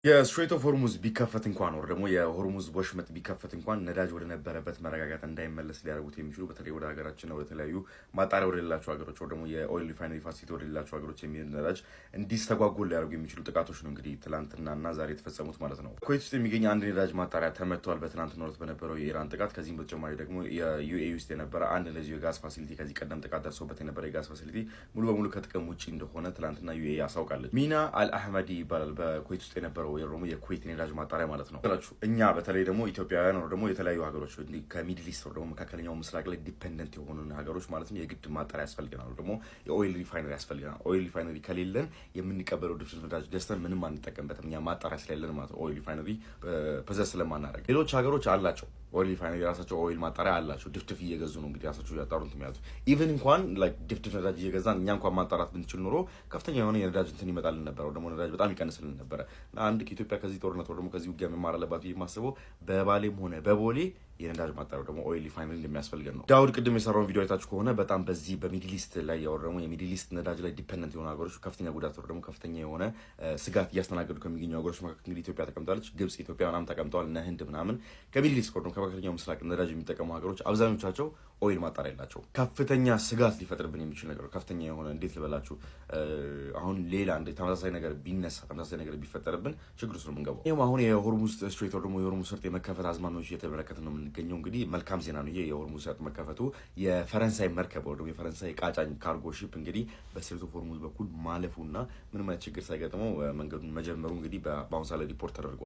የ Strait of Hormuz ቢከፈት እንኳን ወይ ደግሞ የሆርሙዝ ወሽመጥ ቢከፈት እንኳን ነዳጅ ወደ ነበረበት መረጋጋት እንዳይመለስ ሊያደርጉት የሚችሉ፣ በተለይ ወደ ሀገራችንና ወደ ተለያዩ ማጣሪያ ወደሌላቸው ሀገሮች ወይ ደግሞ የ oil refinery facility ወደሌላቸው ሀገሮች የሚሄድ ነዳጅ እንዲስተጓጎል ሊያደርጉ የሚችሉ ጥቃቶች ነው እንግዲህ ትላንትናና ዛሬ የተፈጸሙት ማለት ነው። ኩዌት ውስጥ የሚገኝ አንድ ነዳጅ ማጣሪያ ተመቷል በትናንትናው ዕለት በነበረው የኢራን ጥቃት። ከዚህም በተጨማሪ ደግሞ የ UAE ውስጥ የነበረ አንድ እንደዚሁ የ gas facility፣ ከዚህ ቀደም ጥቃት ደርሶበት የነበረ የ gas facility ሙሉ በሙሉ ከጥቅም ውጭ እንደሆነ ትላንትና UAE አሳውቃለች። ሚና አልአህመዲ ይባላል በኩዌት ውስጥ የነበረው ወይ ደግሞ የኩዌት የነዳጅ ማጣሪያ ማለት ነው። እኛ በተለይ ደግሞ ኢትዮጵያውያን ወይ ደግሞ የተለያዩ ሀገሮች ከ Middle East ወይ ደግሞ መካከለኛው ምስራቅ ላይ dependent የሆኑ ሀገሮች ማለት ነው የግድ ማጣሪያ ያስፈልገናል፣ ደግሞ የ oil refinery ያስፈልገናል። Oil refinery ከሌለን የምንቀበለው ድፍድፍ ነዳጅ ገዝተን ምንም አንጠቀምበትም፣ እኛ ማጣሪያ ስለሌለን ማለት ነው። Oil refinery possess ስለማናደርግ። ሌሎች ሀገሮች አላቸው oil refinery፣ የራሳቸው oil ማጣሪያ አላቸው። ድፍድፍ እየገዙ ነው እንግዲህ ራሳቸው እያጣሩ እንትን የሚያዙ። Even እንኳን like ድፍድፍ ነዳጅ እየገዛን እኛ እንኳን ማጣራት ብንችል ኖሮ ከፍተኛ የሆነ የነዳጅ እንትን ይመጣልን ነበረ፣ ደግሞ ነዳጅ በጣም ይቀንስልን ነበረ። እና አንድ ከኢትዮጵያ ከዚህ ጦርነት ደግሞ ከዚህ ውጊያ መማር አለባት ብዬ የማስበው በባሌም ሆነ በቦሌ የነዳጅ ማጣሪያው ደግሞ oil refinery እንደሚያስፈልገን ነው። ዳውድ ቅድም የሰራውን ቪዲዮ አይታችሁ ከሆነ በጣም በዚህ በ Middle East ላይ ያው ደግሞ የ Middle East ነዳጅ ላይ dependent የሆኑ ሀገሮች ከፍተኛ ጉዳት ደግሞ ከፍተኛ የሆነ ስጋት እያስተናገዱ ከሚገኙ ሀገሮች መካከል እንግዲህ ኢትዮጵያ ተቀምጣለች። ግብጽ፣ ኢትዮጵያ ምናምን ተቀምጠዋል። እነ ህንድ ምናምን ከ Middle East ደግሞ ከመካከለኛው ምስራቅ ነዳጅ የሚጠቀሙ ሀገሮች አብዛኞቻቸው oil ማጣሪያ የላቸው። ከፍተኛ ስጋት ሊፈጥርብን የሚችል ነገር፣ ከፍተኛ የሆነ፣ እንዴት ልበላችሁ፣ አሁን ሌላ እንደ ተመሳሳይ ነገር ቢነሳ፣ ተመሳሳይ ነገር ቢፈጠርብን ችግር ውስጥ ነው የምንገባው። ይህም አሁን የሆርሙዝ Strait ደግሞ የሆርሙዝ ሰርጥ የመከፈት አዝማሚያዎች እየተመለከተ ነው የምንገኘው። እንግዲህ መልካም ዜና ነው ይሄ የሆርሙዝ ሰርጥ መከፈቱ። የፈረንሳይ መርከብ ወይ ደግሞ የፈረንሳይ እቃ ጫኝ cargo ship እንግዲህ በ Strait of Hormuz በኩል ማለፉና ምንም አይነት ችግር ሳይገጥመው መንገዱን መጀመሩ እንግዲህ በአሁን ሰዓት ላይ ሪፖርት ተደርጓል።